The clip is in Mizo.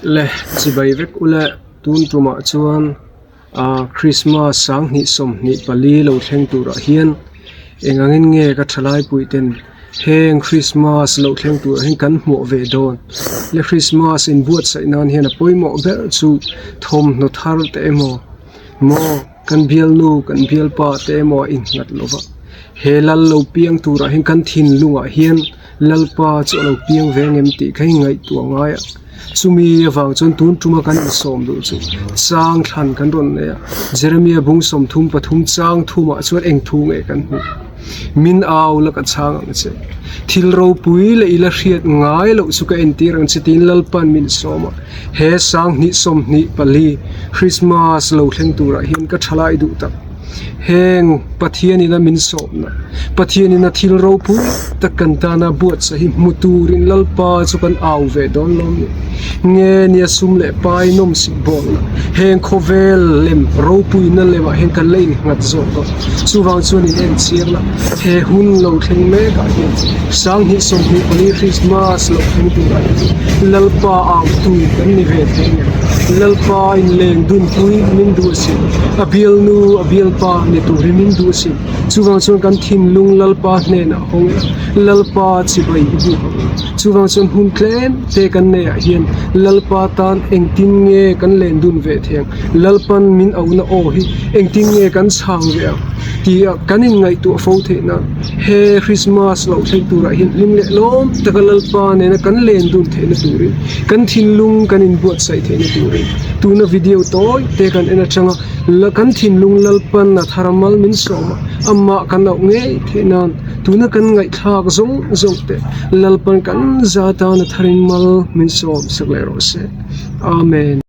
Le chibai vek ula tun tumah chuan ah Christmas sanghnih 24 lo thleng turah hian eng angin nge ka thalai pui ten heng Christmas lo thleng turah hian kan hmuh ve dawn le Christmas inbuatsaih nan hian a pawimawh ber chu thawmhnaw thar te emaw maw kan bialnu kan bialpa te emaw a innghat lo va he lal lo piang turah hian kan thinlungah hian. Lalpa chu a lo piang ve ngem tih kha hi ngaihtuah ngai a, chumi avang chuan tun tuma kan insawm duh chu chang thlan kan rawn nei a, Jeremia bung 33 chang thumah chuan eng thu nge kan hmuh? Min au la ka chhang ang che, thil ropui leh ila hriat ngai loh chu ka entir ang che tiin Lalpa'n min sawm a, he sanghnih 24 Christmas lo thleng turah hian ka thalai duh tak. Heng Pathianin a min sawmna, Pathianin a thil ropui tak kan tana buatsaih hi hmu turin Lalpa chu kan au ve dawn lo ni. Nge nia sum leh pai nawmsik bawlna, heng khawvel lem ropuina lemah hian kan la innghat zawk a. Chuvang chuan in en chiang la, he hun lo thleng mekah hian sanghnih 24 Christmas lo thleng turah hian Lalpa au tu kan ni ve thei ngei. Lalpa inleng dunpui min duh a sin. A bialnu, a bialpa ni tur hi min duh sin. Chuvang chuan kan thinlung Lalpa hnenah hawng ila, Lalpa chibai i buk ang u. Chuvang chuan hun tlem te kan neiah hian Lalpa tan engtin nge kan len dun ve thei ang, Lalpan min auhna aw hi engtin nge kan chhang ve ang tia kan inngaihtuah fo theih nan he Christmas loh thleng turah hian hlim leh lawm taka Lalpa nena kan len dun theihna turin kan thinlung kan inbuatsaih theihna turin tuna video tawi te kan en atanga la kan thinlung Lalpan a thar mal min sawm a, amah kan auh ngei theih nan tuna kan ngaihthlak zawng zawng te Lalpan kan za tan a tharin mal min sawm sak leh rawh se. Amen.